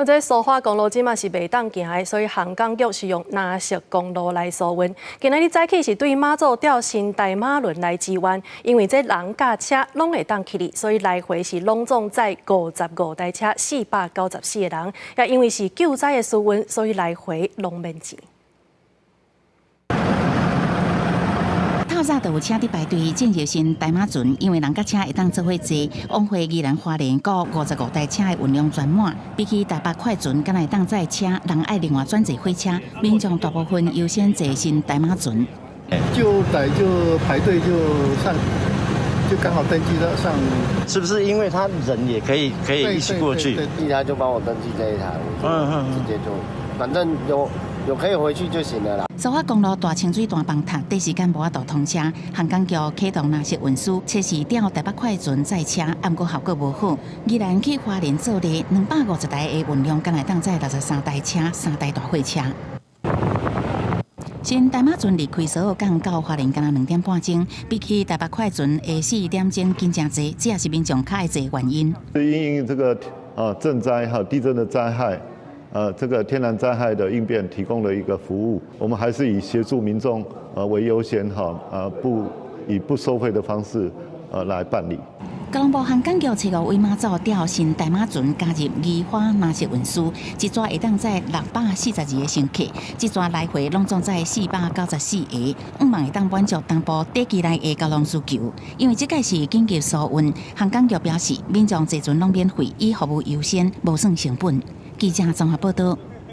這蘇花公路這馬是袂當行的，所以航港局是用藍色公路來疏運。今仔日早起是對馬祖調新大馬輪來支援，因為這人佮車攏會當去哩，所以來回是攏總載55台車，494個人。也因為是救災的疏運，所以來回攏免錢。透早就有車佇排隊進入新大馬船，因為人佮車會當做伙坐，往回宜蘭花蓮閣55台車的運量全滿。比起台北快船，敢若會當載車，人愛另外轉坐火車，民眾大部分優先坐新大馬船。就來就排隊就上，就剛好登記到上。是不是因為他人也可以一起過去？一台就幫我登記這一台，我就直接就，反正有可以回去就行了啦。蘇花公路大清水大崩塌，短時間無法度通車。航港局啟動藍色運輸，測試調台北快船載車，毋過效果無好。宜蘭去花蓮做的250台的運量，敢若會當載63台車，三台大貨車。新大馬船離開蘇澳港到花蓮，敢若2點半鐘，比起台北快船的4點鐘緊誠濟，這也是民眾較愛坐原因。因應這個啊震災哈地震的災害。這個天然災害的應變提供了一個服務，我們還是以協助民眾為優先哈，不以不收費的方式來辦理。交通部航港局初五為馬祖調新大馬船加入宜花藍色運輸，一逝會當載642個乘客，一逝來回攏總載494個，向望會當滿足東部短期內的交通需求。因為這擺是緊急疏運，航港局表示，民眾坐船攏免費，以服務優先，無算成本。記者綜合報道。